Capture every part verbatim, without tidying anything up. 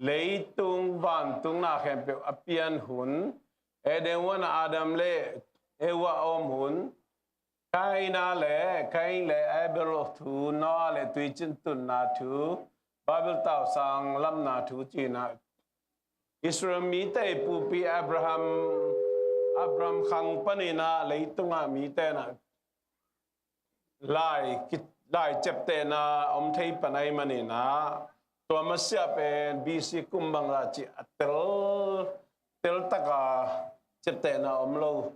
leitung vantung na khempeuh a pian hun, Eden huan a Adam le Eva a om hun, Kaina le Kain le Abel thu, Noah le tuicin tunna thu, Babel tausang lamna thu cina, Israel mite pupi Abraham, Abraham khang panina leitunga mite na lai, ki-, lai ciaptehna om thei pan ahih manina, tua masiah pen B C kum bangzah cih a tel, tel taka ciaptehna om lo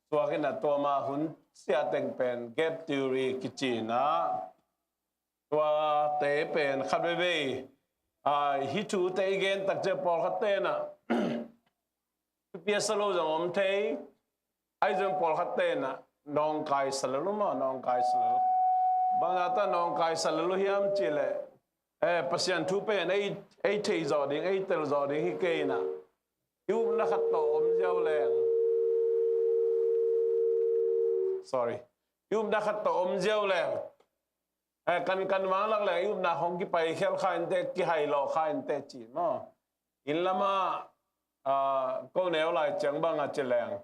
suak in a, tua ma hun siah teng pen gap theory kici in a, tuate pen khat veivei, a, hih thute i gen takciang pawlkhat ten a thupi a sa lo zong om thei. Ahi zong pawlkhat ten a nawngkai sa lel uh maw, nawngkai sa lel uh. Bangzah ta nawngkai sa lel uh hiam cih leh, eh, Pasian thu pen ei, ei thei zawh ding, ei tel zawh ding hi kei in a, i upna khat tawh om ziau leng, sorry, i upna khat tawh om ziau leng, eh, kan, kan vanglak leng i upna hong kipai khial kha inteh, kihai lawh kha inteh ci maw. Inn lama, ah, ko neu lai ciang bang a ci leng,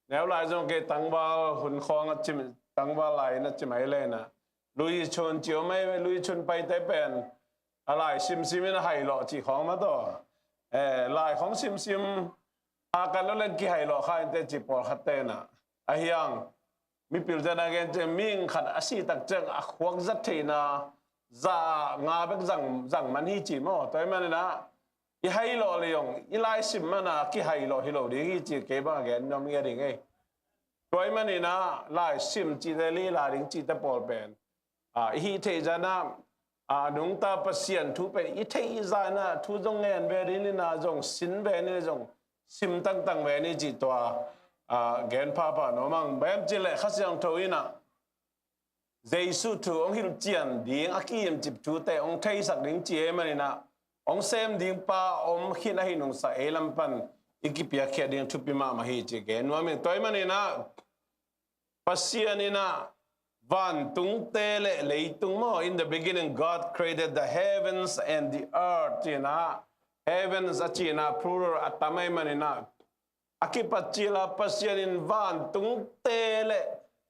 neu lai zong kei tangval hun khawng a ci, tangval lai in a ci mai lena, lui chun ci om ei, lui chun paite pen a lai simsim in a hai lawh ci khawng mah tawh. Eh, lai khawng simsim a kan lo leng kihai lawh kha inteh ci pawlkhat ten a, ahi hang mipil ten a gen ciang, mihing khat a sih takciang a khuak zat theihna za nga bek zang, zang man hi ci maw. Tua ahih manin a i hai lawh leh zong i lai sim man a kihai lawh hi lo ding hi ci, kei bang a gen nuam ngia ding ei. Tua ahih manin a lai sim cihte, lila ding cihte pawl pen, a, i hih theih zah in a, a, nungta Pasian thu pen i theih zah in a, thu zong ngen ve ding in a, zong sin ve ni, zong sim tangtang ve ni cih tua, a, gen phapha nuam ing. Bang hiam cih leh Kha Siangtho in a Jesu thu hong hilhcian ding a kiimcip thute hong theisak ding ci ahih manin a, hong sem ding pa om khin ahih nungsa ei lam pan i kipiakkhiat ding thupi mahmah hi ci gen nuam ing. Tua ahih manin a Pasian in a vantungte le leitung maw, in the beginning God created the heavens and the earth, ci in a, heavens a ci in a plural a tam ahih manin a, a kipat cil a Pasian in vantungte le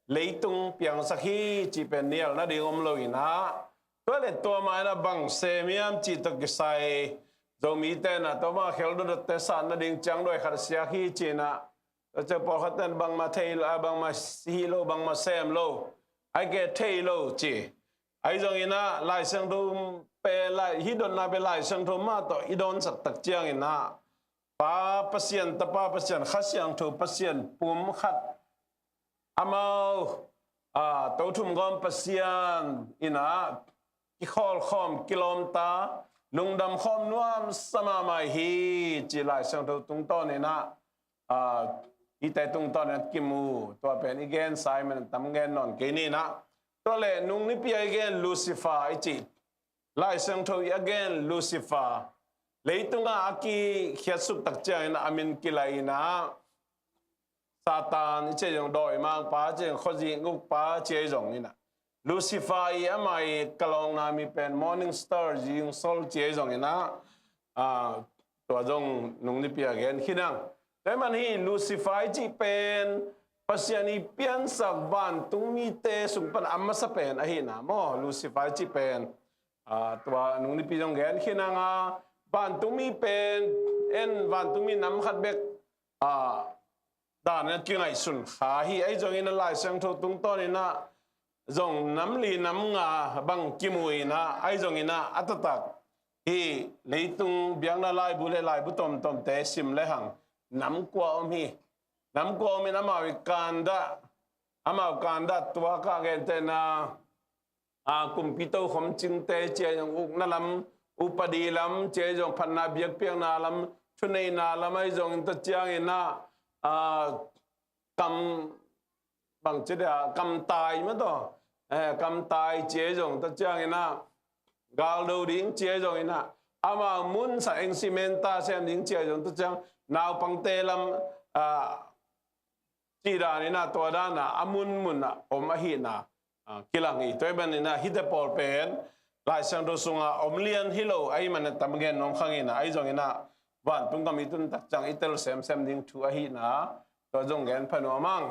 leitung piangsak hi cih pen nial nading om lo in a, tua le tua ma in a bang sem hiam cih tawh kisai Zomite in a, tua ma khel dotdotte sat nading ciangduai khat siak hi ci in a, tua ciang pawlkhat ten bangmah thei lo, a, bangmah hih lo, bangmah sem lo, ahih kei leh thei lo ci. Ahi zongin a Lai Siangtho pen, lai, hih dotna pen Lai Siangtho mah tawh i dawnsak tak ciangin a, Pa Pasian, Tapa Pasian, Kha Siangtho Pasian pum khat, amau, a, Tothumgawm Pasian in a kikhawlkhawm, kilawmta, lungdamkhawm nuamsa mahmah hi ci Lai Siangtho tungtawn in a, a, hihte tungtawn in a kimu, tua pen i gensa ahih manin tam gen nawn kei ni in a. Tua leh nung nipi a i gen Lucifer i cih, Lai Siangtho i a gen Lucifer, leitunga a kikhiatsuk tak ciangin a min kilai in a, Satan i cih zong, dawimangpa i cih zong, khuazing ukpa ci ahi zongin a, Lucifer i ama i kalawngna mi pen morning star, zingsol ci ahi zongin a, a, tua zong nung nipi a gen khin ang. Tua ahih manin hih Lucifer i cih pen Pasian i piansak vantungmite sung pan a masa pen ahihna maw, Lucifer i cih pen. A, tua nung nipi zong gen khin ang a, vantungmi pen, en, vantungmi nam khat bek, a, dan a kingaihsun kha hi. Ahi zongin a Lai Siangtho tungtawn in a zong nam li nam nga bang kimu in a, ahi zongin a, a taktak hih leitung biakna laibu le laibu tomtomte sim lehang nam kua om hi. Nam kua om in amau i kandah, amau kandah tua ka gentehna, a, kumpi tokhom cingte ci ahi zong, ukna lam, upadi lam ci ahi zong, phatna biakpiakna lam, thuneihna lam ahi zongin tua ciangin a, a, kam, bangci dia, kamtai mah tawh, eh, kamtai ci ahi zong tua ciangin a, galdo ding ci ahi zongin a, amau mun sa engsimenta sem ding ci ahi zong tua ciang, naupangte lam, a, cih dan in a, tua dan a a munmun a om ahihna, a, kilang hi. Tua ahih manin a hihte pawl pen Lai Siangtho sungah om lian hi lo ahih manin tam gen nuam khang in ah, ahi zongin ah vantung gam i tun tak ciang i tel semsem ding thu ahihna tua zong gen pha nuam ing.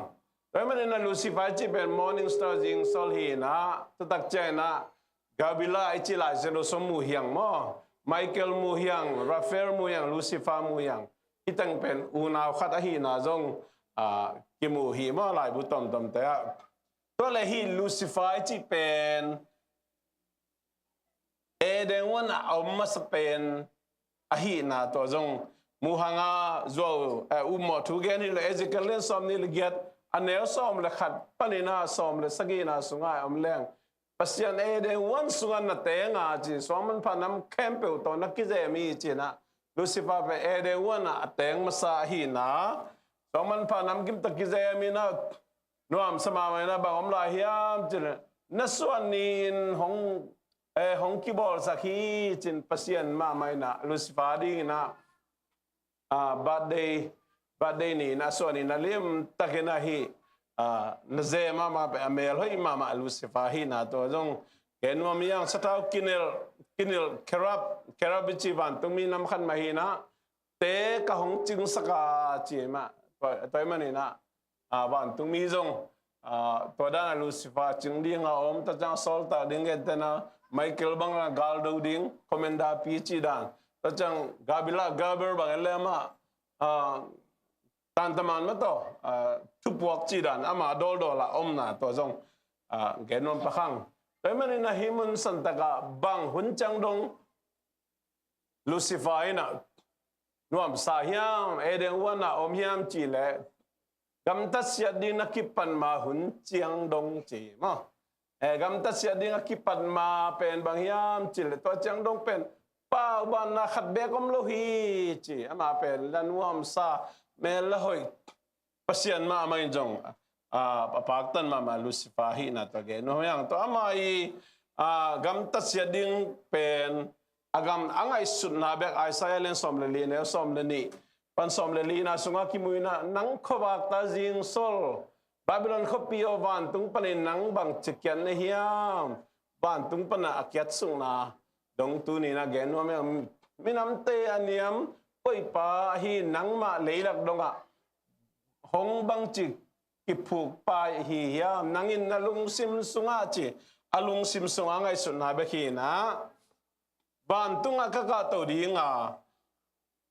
Tua ahih manin ah Lucifer i cih pen morning star, zingsol hi in ah, tua tak ciangin ah Gabriel i cih Lai Siangtho sung mu hiang maw, Michael mu hiang, Raphael mu hiang, Lucifer mu hiang. Hih teng pen unau khat ahihna zong, ah, kimu hi maw, laibu tomtomte ah. Tua leh hih Lucifer i cih pen Eden huan ah a om masa pen ahihna tua zong mu hang a, zuau, eh, upmawh thu gen hi lo. Ezekiel lian sawmnih le giat, a neu sawm le khat panin ah sawm le sagihna sungah a om leng, Pasian Eden huan sungah na teng a ci, suang manpha nam khempeuh tawh na kizem hi ci-in ah, Lucifer pen Eden huan ah a teng masa ahihna, suang manpha nam kim tawh kizem in ah, nuamsa mahmah in ah, bang om lai hiam cih leh, na suah ni-in hong, eh, hong kibawlsak hi ci-in Pasian mahmah in ah Lucifer dingin ah, ah, birthday, birthday ni-in a suah ni-in a limtakin ah hih, ah, na zem mahmah pen a mel hoih mahmah Lucifer ahihna tua zong gen nuam ing. Sathau kinilh, kinilh cherub, cherub i cih vantungmi nam khat mah hi in ah, te ka hong cingsak a ci mah. Tua, tua ahih manin ah, ah, vantungmi zong, ah, tua dan a Lucifer cing ding a om, tua ciang sawltak ding gentehna Michael bang a galdo ding, commander pi cih dan. Tua ciang Gabriel, Gabriel bang en leh amah, ah, tantaman mah tawh, ah, thupuak cih dan, ama dawldawl a omna tua zong, ah, gen nuam pah khang. Tua ahih manin ah hih mun santak ah bang hun ciang dong Lucifer in ah nuamsa hiam, Eden huan ah om hiam cih leh, gamtat siat ding na kipat ma hun ciang dong ci maw. Eh, gamtat siat ding a kipat ma pen bang hiam cih leh, tua ciang dong pen paubanna khat beek om lo hi ci. Amah pen la nuamsa, mel la hoih Pasian mahmah in zong, ah, a paktan mahmah Lucifer ahihna tua gen nuam ing. Tua amah i, ah, gamtat siat ding pen a gam a ngaihsutna bek, Isaiah lian sawm le li, neu sawm le nih pan sawm le lina sungah kimu in ah, nang khuavak ta zingsol, Babylon khuapi aw, vantung panin nang bangci kiat na hiam? Vantung pan a kiatsukna dong tuni-in ah gen nuam ing. Minamte a niam koipa ahi nangmah leilak dongah hong bangci kiphukpa hi hiam? Nang in na lungsim sungah ci, a lungsim sungah ngaihsutna bek hi in ah, vantungah ka kahto ding a,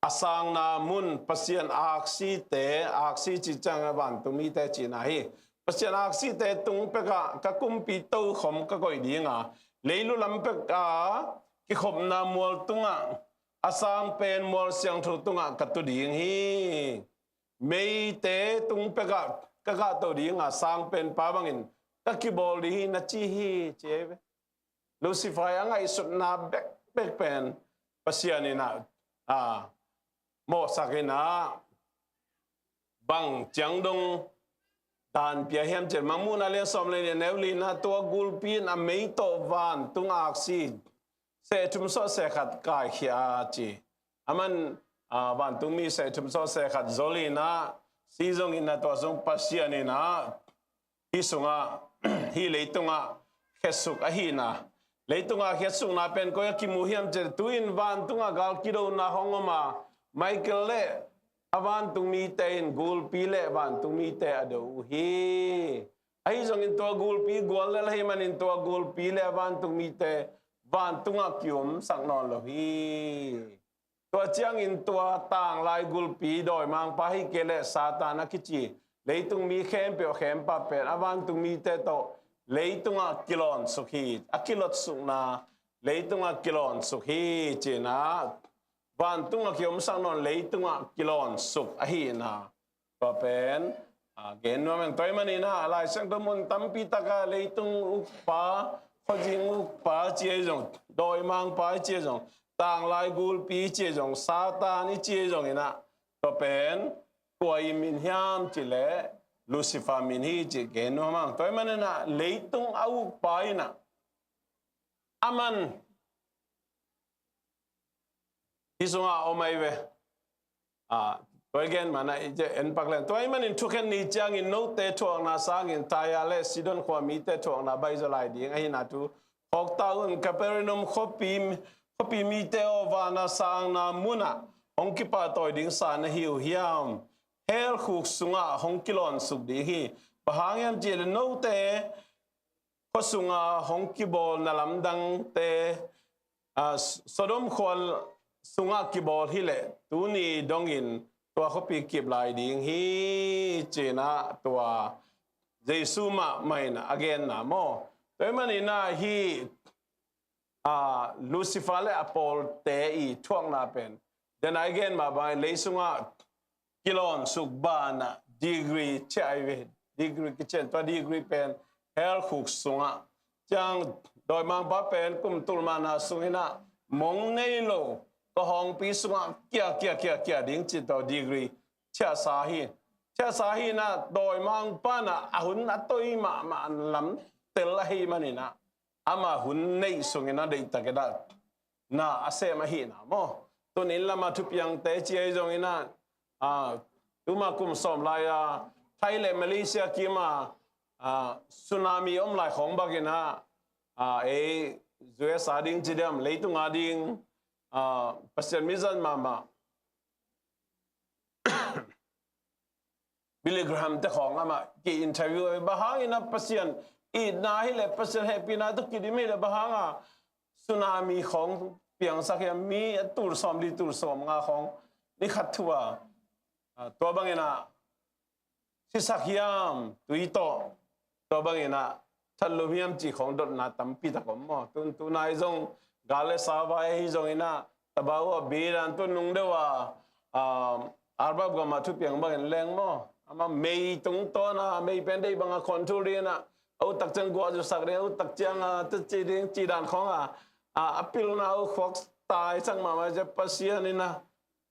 a sangna mun, Pasian aksite, aksi cih ciang a vantungmite cihna hi. Pasian aksite tung pekah ka kumpi tokhom ka koih ding a, leilu lam pek a kikhopna mual tungah, a sang pen mual siangtho tungah ka tu ding hi. Meite tung pekah ka kahto ding a, sang pen pa bangin ka kibawl ding hi, na ci hi, ci hi ve. Lucifer a ngaihsutna bekbek pen Pasian in ah, ah, mawhsak in ah, bang ciang dong dan pia hiam cih leh, Mangmuhna lian sawm le nih, neu lina, tua gulpi in a mei tawh vantung aksi seh thum sawhseh khat kaikhia a ci. Aman, ah, vantungmi seh thum sawhseh khat zol in ah, si zongin ah, tua sung Pasian in ah, hih sungah, hih leitungah khetsuk ahihna. Leitungah khetsukna pen koi ah kimu hiam cih leh, tu-in vantungah gal kidona hong om a, Michael le a vantungmite in gulpi le vantungmite a do uh hi. Ahi zongin tua gulpi guallel ahih manin tua gulpi le a vantungmite vantungah kiomsak nawn lo hi. Tua ciangin tua tanglai gulpi, dawimangpa hi kei leh Satan a kici, leitung mi khempeuh a khempa pen a vantungmite tawh leitungah kilawnsuk hi, a kilotsukna leitungah kilawnsuk hi ci-in ah, vantungah kiomsak nawn, leitungah kilawnsuk ahihna tua pen, ah, gen nuam ing. Tua ahih manin ah, Lai Siangtho mun tampi takah leitung ukpa, khuazing ukpa ci ahi zong, dawimangpa i ci ahi zong, tanglai gulpi i ci ahi zong, Satan i ci ahi zongin ah, tua pen kua i min hiam cih leh, Lucifer min hi cih gen nuam ing. Tua ahih manin ah, leitung a ukpa in ah, aman hih sungah om ahi ve. Ah, tua i gen man ah i en pak leng. Tua ahih manin thukhen ni ciangin note thuakna sangin Tyre le Sidon khua mite thuakna baih zaw lai ding ahihna thu Hawkta un, Capernaum khuapi, khuapi mite aw, vana sangna munah hong kipahtawi ding sa na hi uh hiam? Hell khuk sungah hong kilawnsuk ding hi. Bang hang hiam cih leh note khua sunga hong kibawl na lamdangte, a, Sodom khua sungah kibawl hileh tuni dongin tua khuapi kip lai ding hi, ci-in ah tua Jesu mahmah in a genna maw. Tua ahih manin ah hih, a, Lucifer le a pawlte i thuakna pen, den a i gen mah bangin lei sungah kilawnsuk banah degree ciah ahi ve. Degree kician, tua degree pen hell khuk sungah. Ciang dawimangpa pen kum tul mahna sungin ah mong nei lo, ka hawngpi sungah kia, kia, kia, kia ding ci, tua degree ciahsa hi. Ciahsa hi in ah dawimangpa in ah a hun a toi mahmah lam tel ahih manin ah ama hun neih sungin a deihtakin ah na a sem ahihna maw. Tuni in lama thupiangte ci ahi zongin ah, a, tuma kum sawm lai-a Thai le Malaysia kima, a, tsunami om lai khawng bangin ah, a, ei U S a ding ci diam, leitung a ding, a, Pasian mi zat mahmah Billy Graham te khawng amah ki-interview, bang hangin ah Pasian itna hileh, Pasian hehpihna tawh kidim hileh, bang hanga tsunami khawng piangsak hiam, mi a tul sawmli tul sawmnga khawng ni khat thu-a, a, tua bangin ah sisak hiam tui tawh, tua bangin ah that lo hiam cih khawng dotna tampi tak om maw. Tun, tunai zong gal le sa vai ahi zongin ah, Tabawa bidan tun nung deuh a, a, Arbab gam a thupiang bangin leng maw, amah mei tungtawn a, mei pen deih banga control ding in ah, a uttak ciang guah zusak ding, a uttak ciang a tuci ding cih dan khawng a, a, a pilna uh khuak tai sak mahmah ciang Pasian in ah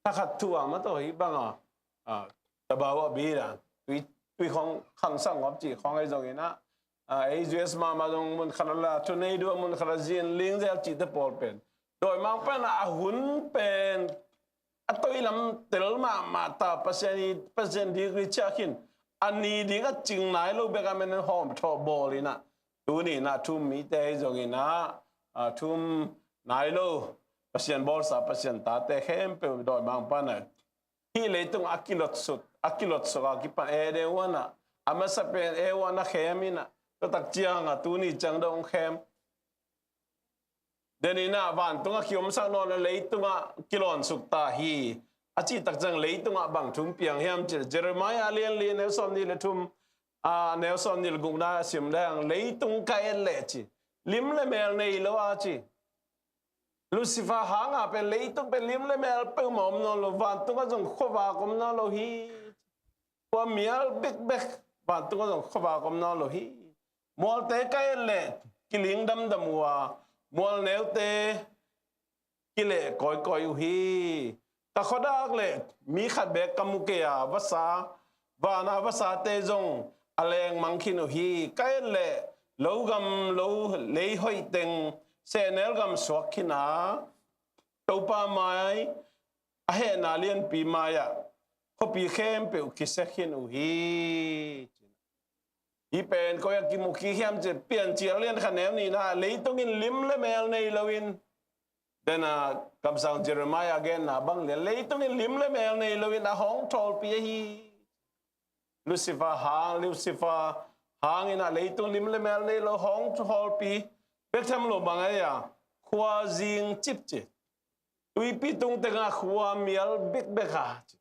thakhat thu-a mah tawh hih banga, a, Tabawa bidan tui, tui khawng khangsak ngawp cih khawng ahi zongin ah, a, ei U S mahmah zong mun khat a la, tornado mun khat a zin ling zel cihte pawl pen, dawimangpa in ah a hun pen a toi lam tel mahmah ta, Pasian i, Pasian degree ciah khin, a ni ding a cing nai lo bek a, men hawm thawh bawl in ah, tuni in ah thu-um mite ahi zongin ah, a, thu-um nai lo Pasian bawlsa, Pasian tate khempeuh dawimangpa in ah hih leitung a kilotsuk, a kilotsuk a kipan Eden huan ah, a masa pen Eden huan a khem in ah, tua tak ciang a tuni ciang dong khem. Den in ah vantung a kiomsak nawn a leitung a kilawnsuk ta hi. A cih tak ciang leitung ah bang thu-um piang hiam cih leh, Jeremiah a lian li, neu sawmnih le thum, a, neu sawmnih le gukna a sim leng, leitung ka et leh ci, lim le mel nei lo a ci. Lucifer hanga pen leitung pen lim le mel peuhmah om nawn lo, vantung ah zong khuavak om nawn lo hi. Khua mial bekbek, vantung ah zong khuavak om nawn lo hi. Mualte ka et leh kiling damdam uh a, mual neute kileh kawikawi uh hi. Ka khuadak leh mi khat bek ka mu kei a, vasa, vana vasate zong a lengmang khin uh hi. Ka et leh logam lo lei hoih teng sehnel gam suak khin a, Topa mai, a hehna lianpi mai-ah khuapi khempeuh kisia khin uh hi. Hih pen koi-ah kimu kik hiam cih leh, Piancil lian khat neu nihna, leitung in lim le mel nei loin, den a kamsang Jeremiah a genna bang lian, leitung in lim le mel nei loin a hong thawlpi ahi. Lucifer hang, Lucifer hangin ah leitung lim le mel nei lo hong thawlpi bek tham lo bang a, khua zing cip ci. Tuipi tung tengah khua mial bekbek a ci.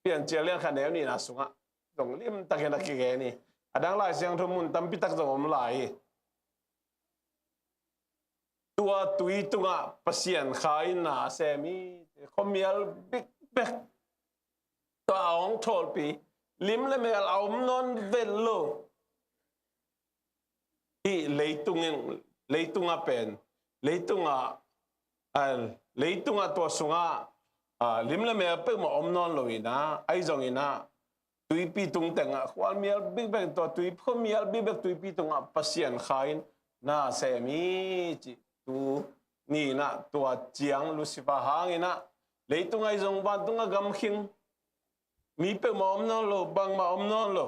Piancil lian khat neu nihna sungah zong limtakin a kigen hi. A dang Lai Siangtho mun tampi tak zong om lai hi. Tua tui tungah Pasian Kha in na a sem hi. Khuamial bikbek, tua a hong thawlpi, lim le mel a om nawn vet lo. Hih leitung in, leitung a pen, leitung a, a, leitung a tua sungah, a, lim le mel peuhmah om nawn lo in ah, ahi zongin ah, tuipi tung tengah khuamial bikbek, tua tui, khuamial bikbek tuipi tungah Pasian Kha in na sem hi ci. Tu ni in ah tua ciang Lucifer hangin ah leitung ahi zong vantung a gamkhing, mi peuhmah om nawn lo, bangmah om nawn lo.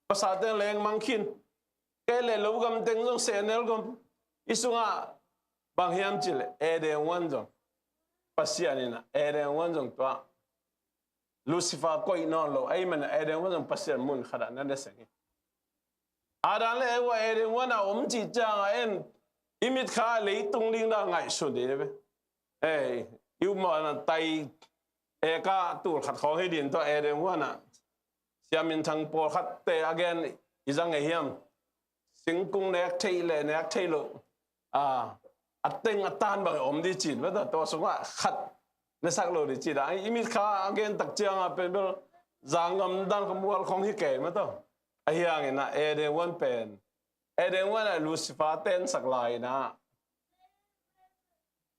Pasate lengmang khin. Kei le lo gam teng zong sehnel gam, Hih sungah bang hiam cih leh Eden huan zong Pasian in ah Eden huan zong tua Lucifer koih nawn lo ahih manin Eden huan zong Pasian mun khatah na ne seng hi. Adam le Eva Eden huanah om cih ciangah en i mitkha leitung ding dan ngaihsun ding hi ve. Ei, i upmawhna tai ekah tul khat khawng hi ding tawh Eden huanah siam minthang pawlkhatte a gen i zang ngei hiam? Singkung nek theih le nek theih loh a teng a tan bang om ding cih mah tawh, tua sungah khat na sak lo ding cih dah. I mitkha a gen tak ciangah pen bel zanggam dan kha mual khawng hi kei mah tawh. Ahi hangin ah Eden huan pen Eden huanah Lucifer tensak lai-in ah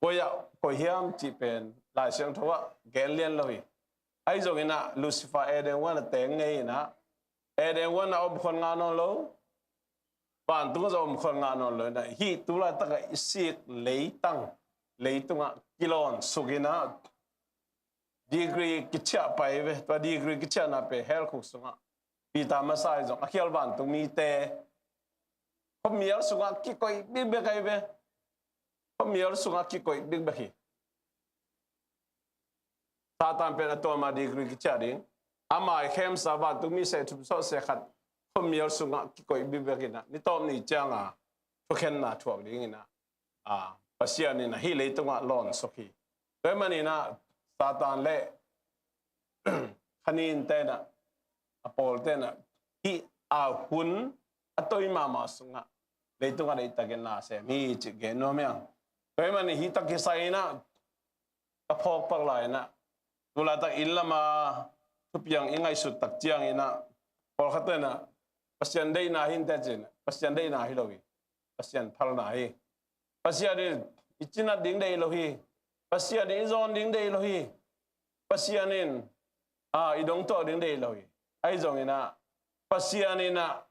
koi ah koi hiam cih pen Lai Siangtho ah gen lian lo hi. Ahi zongin ah Lucifer Eden huanah teng ngei in ah Eden huanah om khol ngah nawn lo. Vantung zong om khol ngah nawn lo in ah hih tu laitakah i sik leitang leitungah kilawn suk in ah degree kiciah pai ve. Tua degree kiciahna pen hell khuk sungah Peter masa in zong a khial vantung mite khuamial sungah kikoih bikbek ahi ve. Khuamial sungah kikoih bikbek hi. Satan pen a tuama degree kiciah ding. A mai khemsa vantung mi seh thum sawh seh khat khuamial sungah kikoih bikbek in ah ni tawp ni cianga thukhenna thuak ding in ah a, Pasian in ah hih leitungah lawn suk hi. Tua ahih manin ah Satan le khanin tenah a pawl tenah hih a hun a toi mahmah sungah leitungah deihtakin na sem hi cih gen nuam hi hang. Tua ahih manin hih tak kisai in ah ka phawk pak lai in ah tu laitak inn lama thupiang i ngaihsut tak ciangin ah pawlkhat tenah Pasian deihna hi in teh ci-in Pasian deihna hi lo hi. Pasian phalna hi. Pasian in i cinat ding deih lo hi. Pasian in i zawn ding deih lo hi. Pasian in a, i dongtuak ding deih lo hi. Ahi zongin ah Pasian in ah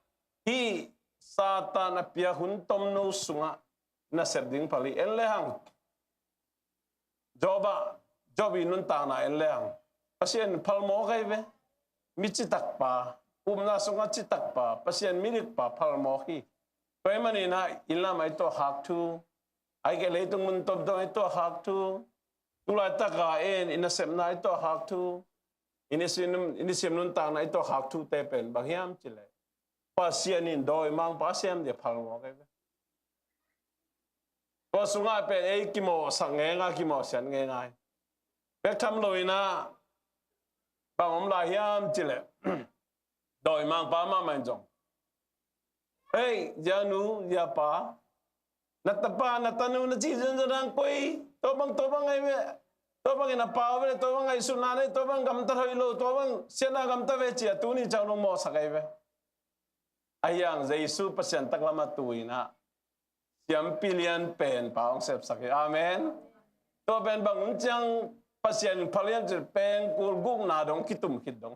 hih Satan a piak hun tomno sungah nasep ding phal hi. En le hang Job ah, Job i nuntakna en le hang Pasian phalmawk ahi ve. Mi citakpa, upna sungah citakpa, Pasian midikpa phalmawk hi. Tua ahih manin ah inn lam ah i tuahkhak thu, ahih kei leh leitung mun tomtom ah i tuahkhak thu, tu laitaka en i nasepna i tuahkhak thu, i nisim, i nisim nuntakna i tuahkhak thute pen bang hiam cih leh Pasian in dawimangpa a sem ding phalmawk ahi ve. Tua sungah pen ei kimawhsak ngeingai, kimawhsiat ngeingai. Bek tham lo in ah bang om lai hiam cih leh dawimangpa mahmah in zong, ei, zianu ziapa, na tapa na tanu na ci zenzen ang koi, tua bang, tua bang ahi ve. Tua bangin a pau ve, tua bang ngaihsutna nei, tua bang gamtat hoih lo, tua bang siatna gamtat ve ci-a tuni ciang dong mawhsak ahi ve. Ahi hang Jesu Pasian taklamah tu in ah siampi lian pen pa hong sepsak hi. Amen. Tua pen bang hun ciang Pasian in phal hiam cih leh pengkul gukna dong kitum khit dong.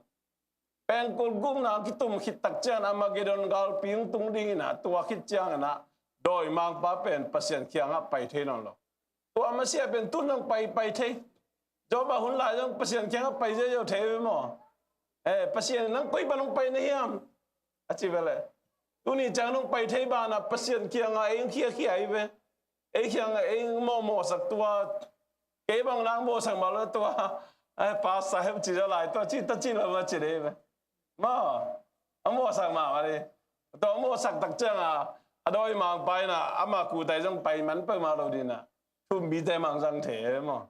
Pengkul gukna kitum khit tak ciangin Armageddon galpi hong tung ding in ah tua khit ciangin ah dawimangpa pen Pasian kiangah pai thei nawn lo. Tua Messiah pen tu in hong pai, pai thei. Job a hun lai zong Pasian kiangah pai ziau thei ve maw? Eh, Pasian in nang koi pan hong pai na hiam a ci ve leh tuni ciang hong pai thei banah Pasian kiangah ei hong khiakhia hi ve. Ei kiangah ei hong mawhmawhsak tua, kei bang nang mawhsak mah lo tua, eh, pastor hem ci zaw lai tua ci ta ci lo mah ci dei ve. Maw, a mawhsak mahmah dei. Tua a mawhsak tak ciangah a dawimangpa in ah ama kuta zong pai man peuhmah lo ding in ah thu-um mite mah hong zang thei ve maw?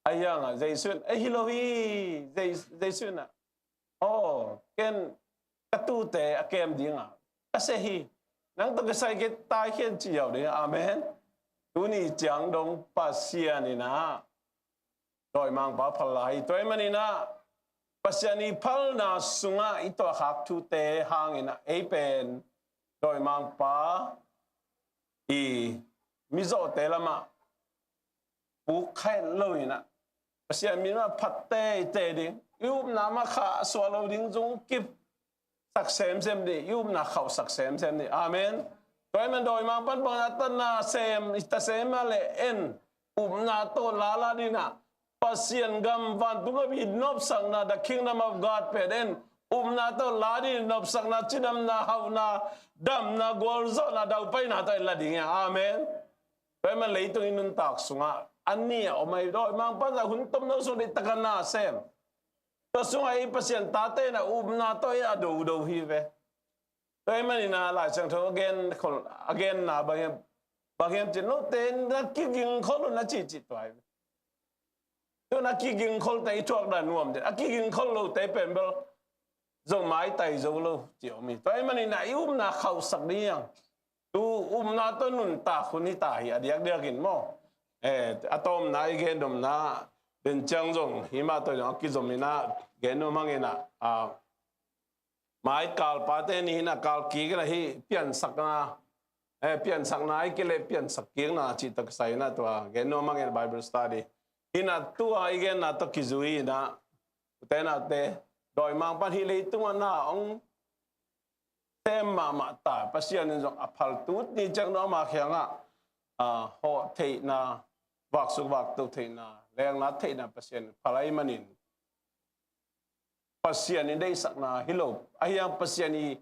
Ahi hangah Jesu in, ei, hi lo hi. Jes-, Jesu in ah, aw, ken ka tuute a kem dingah ka seh hi. Nang tawh kisai kei taikhia in ci ziau ding. Amen. Tuni ciang dong Pasian in ah dawimangpa phal lai hi. Tua ahih manin ah Pasian i phalna sungah i tuahkhak thute hangin ah ei pen dawimangpa i mizawhte lamah puk khaih lo in ah Pasian min mah phat teitei ding, i upna mah khahsuah lo ding, zungkipsak semsem ding, i upna khauhsak semsem ding. Amen. Tua ahih man dawimangpa'n bang a tatna sem, i ta sem mah leh en, upna tawh lala ding in ah Pasian gam, vantung gam i nopsakna, the kingdom of God pen en, Upna tawh la ding, nopsakna, cidamna, hauhna, damna, gualzawhna, daupaina tawh i la ding hi hang. Amen. Tua ahih man leitung i nuntak sungah a nih a om ahi, dawimangpa'n a hun tomno sung deihtakin na sem. Tua sungah i Pasian tate in a upna tawh i a dodo hi ve. Tua ahih manin a Lai Siangtho a gen khol, a genna bang hiam, bang hiam cih leh, note na kigingkhol un a cihcih tua hi ve. Tua na kigingkholte i thuak dan nuam ding. A kigingkhol lote pen bel zong maitai zo lo cih om hi. Tua ahih manin a i upna khauhsak ding hi hang. Tu upna tawh nuntak hun hi ta hi a diakdiakin maw. Eh, a tawpna i gen nuamna, den ciang zong hih mah tawh zong a kizom in a gen nuam hang in a, a, mai kalpate ni hi in a, kal kik in a hih piansakna, eh, piansakna ahih kei leh piansak kikna cih tawh kisai in a tua gen nuam hang in a Bible study. Hi in a tua i genna tawh kizui in a, ute naute, dawimangpa'n hih leitungah na hong sem mahmah ta, Pasian in zong a phal tut ni ciang zong ama kiangah, ah, hawh theihna, vaksuk vakto theihna, lengla theihna Pasian in phal ahih manin Pasian in deihsakna hi lo, ahi hang Pasian i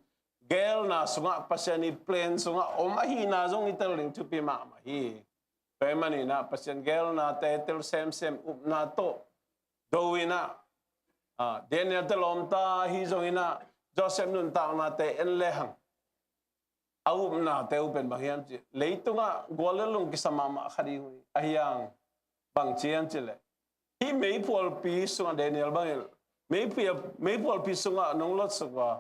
geelna sungah, Pasian i plan sungah om ahihna zong i tel ding thupi mahmah hi. Tua ahih manin a Pasian geelnate tel semsem, upna tawh do in a, ah, Daniel-te lawm ta hi zongin a, Joseph nuntaknate en le hang, a upnate uh pen bang hiam cih leh, leitungah gual le lung kisa mahmah khat hi uh hi. Ahi hang bang ci hiam cih leh, hih meiphualpi sungah, Daniel bangin, meiphual, meiphualpi sungah nong lutsuk uh a,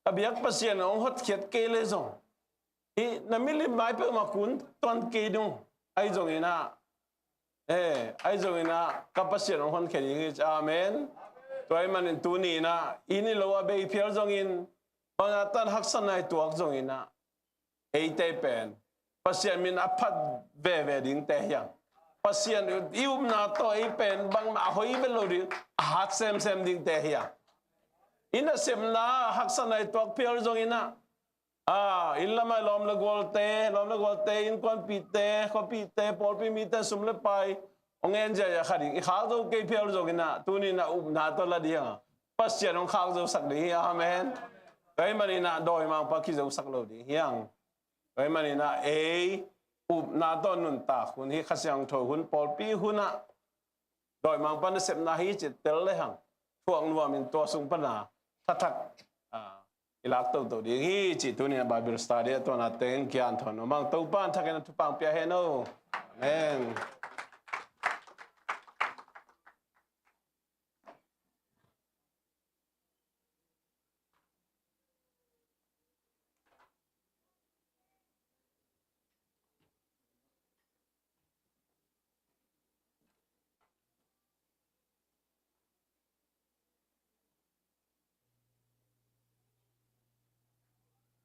ka biak Pasian in hong hotkhiat kei leh zong, hih na milim mai peuhmah kun tuan kei ding uh. Ahi zongin a, eh, ahi zongin a ka Pasian hong honkhia ding hi. Amen. Tua ahih manin tuni in a, i nih lo a bei phial zongin, bang a tan haksatna i tuak zongin a, eite pen Pasian min a phat veve dingte hi hang. Pasian i upna tawh ei pen bangmah a hoih bel lo ding, a hat semsem dingte hi hang. I nasepna haksatna i tuak phial zongin a, ah, inn lamah i lawm le gualte, lawm le gualte, innkuanpihte, khuapihte, pawlpi mite sum le pai hong en ziahziah kha ding, i khak zo kei phial zongin a, tuni in a upna tawh la ding hi hang. Pasian hong khak zosak ding hi. Amen. Tua ahih manin a dawimangpa kizosak lo ding hi hang. Tua ahih manin a ei upna tawh nuntak hun, hih Kha Siangtho hun, pawlpi hun ah dawimangpa nasepna hi cih tel le hang, thuak nuamin tua sung pan a thathak, ah, i lak toto ding hi cih tuni in a Bible study a tuanna teng kian thawn nuam hang. Topa'n thakin a thupha hong pia hen aw. Amen.